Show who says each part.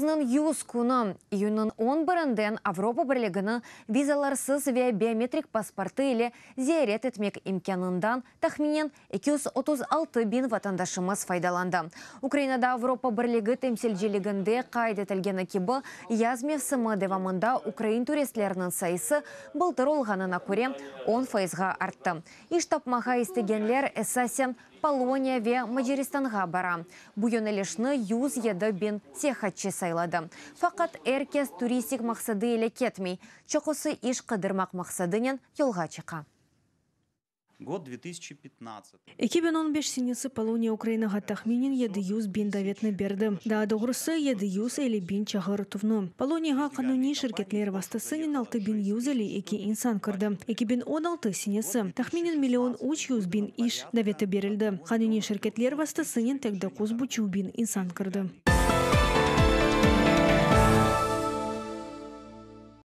Speaker 1: Yaznıñ 100 künü, iyünniñ 11-inden Avropa Birligini vizalarsız ve biometrik pasportı ile ziyaret etmek imkânından tahminen 236 biñ vatandaşımız faydalandı. Ukrainada Avropa Birligi temsilciliginde qayd etilgeni kibi, yaz mevsimi devamında ukrain turistleriniñ sayısı bıltır olğanına köre 10 fayızğa arttı. İş tapmağa istegenler esasen Poloniya ve Macaristanğa bara. Bu yönelişni 107 biñ seyahatçı sayladı. Faqat er kes turistik maqsadı ile ketmey. Çoqusı iş qıdırmaq maqsadınen yolğa çıqa.
Speaker 2: Год 2015.
Speaker 3: 2015 senesi Poloniya Ukrainağa tahminen 700 biñ davetni berdi. Daa doğrusı, 750 biñ çağırtuvnı. Poloniyağa qanuniy şirketler vastasınen 6152 insan kirdi. 2016 senesi tahminen million 300 biñ iş daveti berildi. Qanuniy şirketler vastasınen tek 9,5 biñ insan kirdi.